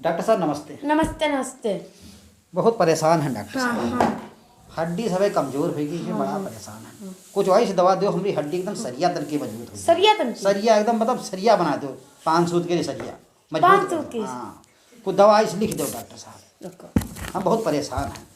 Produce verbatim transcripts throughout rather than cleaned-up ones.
डॉक्टर साहब, नमस्ते। नमस्ते, नमस्ते। बहुत परेशान हैं डॉक्टर हाँ, साहब। हाँ। हड्डी सबे कमजोर होइ गई है, हाँ, बड़ा हाँ। परेशान है। हाँ। कुछ ऐसी दवा दो, हमरी हड्डी एकदम सरिया तन की मजबूत होइ जाए। सरिया तन की? सरिया एकदम, मतलब, सरिया बना दो, पान सूत के लिए सरिया, मजबूत बांध कर दो। सूत के? हाँ, कुछ दवा ऐसी लिख दो डॉक्टर साहब। रुको। हम बहुत परेशान हैं।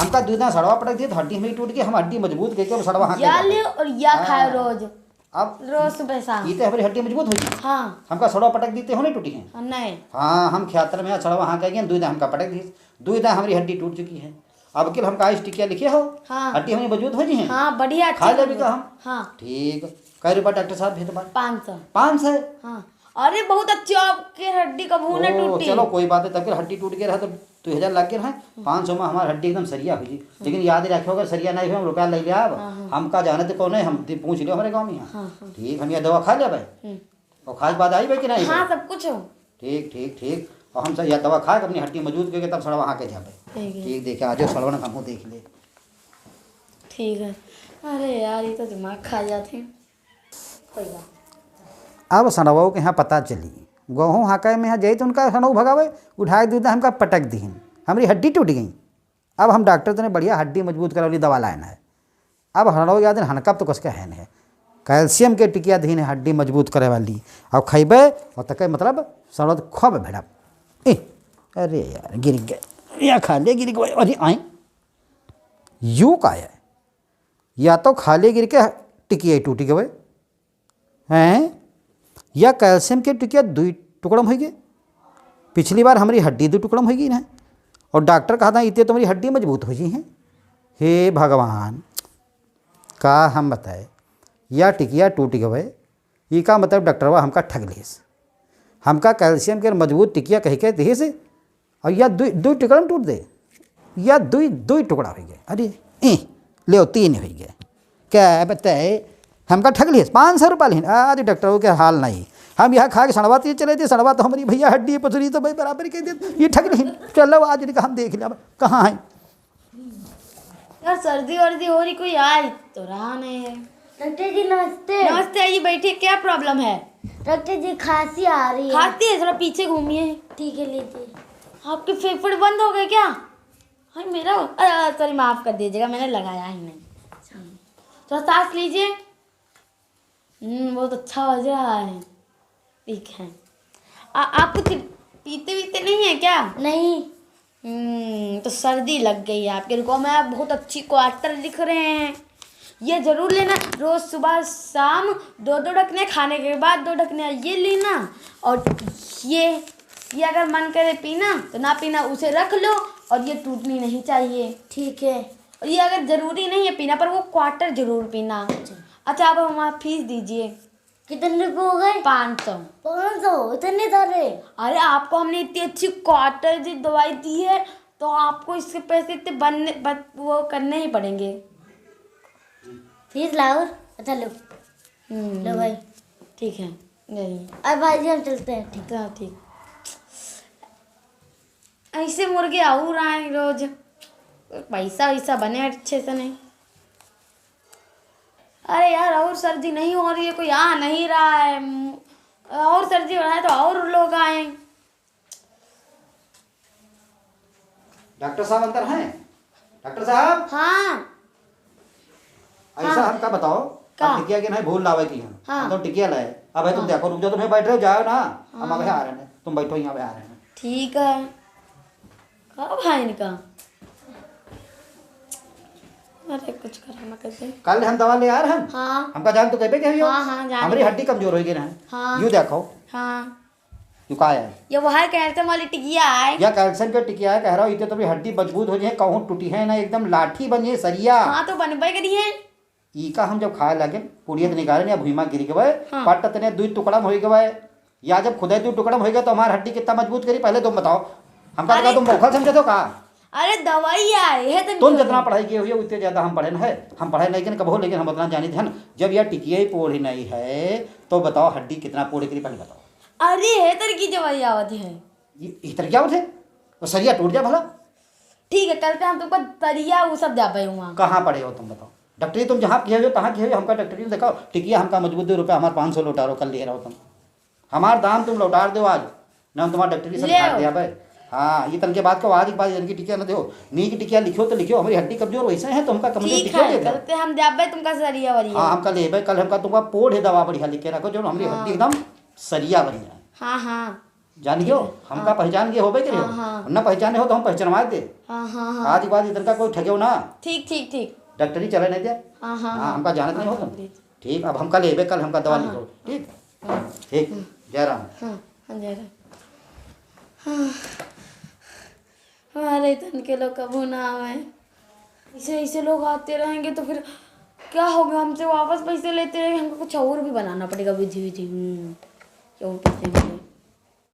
हमका दुइ दांय सड़वा पटक दिए तो हड्डी हमरी टूट गई, हम हड्डी मजबूत करके अब सड़वा हाँके या जाते। ले और या खाए हाँ। रोज। अब रोज सुबह शाम। ई तो हमरी हड्डी मजबूत होइ गई। हाँ। हमका सड़वा पटक दिए तो नहीं टूटी हैं। हाँ, नहीं। हाँ, हम ख्यातर में सड़वा हाँके गए, दुइ दांय हमका पटक दिए, दुइ दांय हमरी हड्डी टूट चुकी है। अब के हमका आइस टिकिया लिखे हो, हाँ। हड्डी हमरी मजबूत होइ गई हैं। हाँ, बढ़िया, खा अच्छी लेबी मजबूत। का हम? हाँ। ठीक। कै रुपया डॉक्टर साहब भेज बार? पाँच सौ। पाँच सौ? हाँ। अरे, बहुत अच्छी आपके हड्डी कबहू न ओ, टूटी। चलो, कोई बात नहीं, तब के हड्डी टूट गए रहा तो दुइ हजार लग गए रहा, हम्म। पाँच सौ में हमार हड्डी एकदम सरिया होइ गई। हम्म। लेकिन याद रखो, अगर सरिया नहीं हो, हम रुपया ले ले आब। हाँ, हाँ। हमका जाने तो कौन है, हम दि-, पूछ लियो हमरे गाँव में यहाँ। हाँ, हाँ। ठीक, हम यह दवा खा लेबे। हम्म। और खाए के बाद आई भाई कि नहीं हाँ, भाई? सब कुछ हो। ठीक, ठीक, ठीक। और हम सब यह दवा खा के अपनी हड्डी मजबूत करके तब सड़वा हाँके जाबे। ठीक है। ठीक, देखे, आज सड़वन हमहू देख ले। ठीक है। अरे यार, ये तो दिमाग खा जाते हैं। कोई बात नहीं। अब सड़वो के यहाँ पता चली, गोहूँ हाँके में यहाँ जाई तो उनका सड़वो भगावे, उठाए दुइ दांय हमका पटक दीहिन, हमरी हड्डी टूट गई। अब हम डॉक्टर तने बढ़िया हड्डी मजबूत करे वाली दवा लायन है। अब सड़वो याद हनकब तो कसके है नहीं, कैल्शियम के टिकिया दीहिन है, हड्डी मजबूत करे वाली, और खइबे और तके मतलब सड़वो खूब भिड़ब। ए, अरे यार, गिर गए, या खा ले, गिर गए, अरे आए, यू का है? या तो खाली गिर के टिकिया टूटी गवे, हैं? या कैल्शियम के टिकिया दुई टुकड़म होइ गए। पिछली बार हमरी हड्डी दुई टुकड़म होइ गई ना, और डॉक्टर कहा था, "इतने तो हमरी हड्डी मजबूत होइ गई हैं।" हे भगवान, का हम बताए, या टिकिया टूट गवे, ई का मतलब डॉक्टरवा हमका ठग लिहिस। हमका कैल्शियम के मजबूत टिकिया कहि के दिहिस, और या दुई, दुई टुकड़ा में टूट दे, या दुई, दुई टुकड़ा होइ गए। अरे, ए, लेव, तीन होइ गए। क्या बताए, हमका ठग लिहिस, पाँच सौ रुपया लिहिन। आज डॉक्टरवा के हाल नहीं, हम यहाँ खा के सड़वा तो चले थे, सड़वा तो हमरी भैया हड्डी पसुरी तो भाई बराबर कहि दे, ये ठग लिहिन। चलो, आज इनका हम देख लेब, कहाँ है। यार, सर्दी वर्दी हो रही, कोई आए तो रहा नहीं है। डॉक्टर जी, नमस्ते। नमस्ते, आइए, बैठिए। क्या problem है? डॉक्टर जी, खांसी आ रही है। खांसी है, थोड़ा पीछे घूमिए। ठीक है, लीजिए। आपके फेफड़े बंद हो गए क्या? हाय मेरा, अ, sorry, माफ कर दीजिएगा, मैंने लगाया ही नहीं। थोड़ा सांस लीजिए। हम्म, बहुत अच्छा बज रहा है। ठीक है। आ, आप कुछ पीते वीते नहीं है क्या? नहीं। हम्म, तो सर्दी लग गई है आपके। रुको, मैं बहुत अच्छी quarter लिख रहे हैं, ये जरूर लेना। रोज सुबह शाम दो दो ढकने, खाने के बाद दो ढकने ये लेना। और ये, ये अगर मन करे पीना तो ना पीना, उसे रख लो। और ये टूटनी नहीं चाहिए। ठीक है। और ये अगर जरूरी नहीं है पीना, पर वो quarter जरूर पीना। अच्छा। अच्छा, आप हमारा फीस दीजिए। कितने रुपये हो गए? पाँच सौ। पाँच सौ? इतने सारे? अरे, आपको हमने इतनी अच्छी quarter जी दवाई दी है, तो आपको इसके पैसे इतने बनने, बन-, वो करने ही पड़ेंगे। फीस लाओ। अच्छा, लो। हम्म। लो भाई। ठीक है, यही। अब भाई जी, हम चलते हैं। ठीक। हाँ, ठीक। ऐसे मुर्गे और आए रोज, पैसा वैसा बने अच्छे से नहीं। अरे यार, और सर्दी नहीं हो रही है, कोई आ नहीं रहा है। और सर्दी हो रहा है तो और लोग आए। डॉक्टर साहब अंदर हैं? डॉक्टर साहब? हाँ। ऐसा हाँ। हमका बताओ, का? अब टिकिया के नहीं भूल लावे की हम। हाँ। हम तो टिकिया लाए। अब है तुम हाँ। देखो, रुक जाओ, तुम बैठ रहे हो, जाओ ना। हम हाँ। अबे आ रहे हैं, तुम बैठो यहाँ, अबे आ रहे हैं। ठीक है। का भाई इनका? अरे कुछ करा ना कैसे। कल हम दवा ले आ रहे हैं। हाँ। हमका जान तो देबे के हो? हाँ, हाँ, जान हमारी दे। हड्डी कमजोर हो गई ना। हाँ। यू देखो। हाँ। यू का है? ये वो है कैल्शियम वाली टिकिया है। या कैल्शियम के टिकिया है, कह रहा हूँ, इतने तो भी हड्डी मजबूत हो जाए, कहूँ टूटी है ना, एकदम लाठी बन जाए, सरिया। हाँ, तो बनबे करी है। ई का हम जब खाए लगे, पुड़िया तो निकाले या भुइमा गिर गए, हाँ। पट तने दुई टुकड़ा में हो गए, या जब खुदे दुई टुकड़ा में हो गए, तो हमार हड्डी कितना मजबूत करी, पहले तुम बताओ। हमका लगा अरे, तुम बौखल समझे हो का? अरे दवाई आए है तो तुम जितना पढ़ाई किए हुए, उतने ज्यादा हम पढ़े न है। हम पढ़े नहीं के कबो, लेकिन हम उतना जानी थे ना। जब यह टिकिया ही पोढ़ी नहीं है, तो बताओ हड्डी कितना पोढ़ी करी, पहले बताओ। अरे, हे तर की जवाई आवत है। ये, ये तर क्या होते? वो सरिया टूट जा भला। ठीक है, कल से हम तुमको तरिया वो सब दे पाए वहाँ। कहाँ पढ़े हो तुम बताओ? डॉक्टरी तुम जहाँ किए हो, तहाँ किए हो, हमका डॉक्टरी दिखाओ। टिकिया हमका मजबूत दो रुपया, हमारे पाँच सौ लौटा रहो, कल ले रहो तुम। हमार दाम तुम लौटा दो आज। ना, हम तुम्हार डॉक्टरी से ले लिखा आओ। दिया भाई। हाँ, ये तनके बात का आज एक बात इनकी टिकिया न दो। नी की टिकिया लिखो तो लिखो, हमारी हड्डी कमजोर वैसे है तो हमका कमजोर ठीक टिकिया है, दे दो। कल ते हम द्याबे तुमका सरिया वरिया। हाँ, हम कल लेबे, कल हमका तुम्हारा पोढ़ है दवा बढ़िया लिख के रखो, जो हमारी हाँ। हड्डी एकदम सरिया बढ़िया। हाँ, हाँ। जान गयो, हमका हाँ। पहचान गए होबे करे हो। हाँ, हाँ। ना पहचाने हो तो हम पहचानवा दे। हाँ, हाँ, हाँ। आज के बाद इधर का कोई ठगेओ ना। ठीक, ठीक, ठीक। डॉक्टरी चले नहीं दे। हाँ, हाँ, हाँ, हाँ। हमका जानत नहीं हो तुम। हाँ, ठीक। ठीक, अब हमका लेबे, कल हमका दवा हाँ, लिखो। हाँ। ठीक? हाँ। ठीक, हम्म। जय राम। हाँ, हाँ, जय राम। हाँ। हमारे तन के लोग कबू ना आवे। ऐसे, ऐसे लोग आते रहेंगे तो फिर क्या होगा? हमसे वापस पैसे लेते रहेंगे, हमको कुछ और भी बनाना पड़ेगा, विधि, विधि। हम्म, और पैसे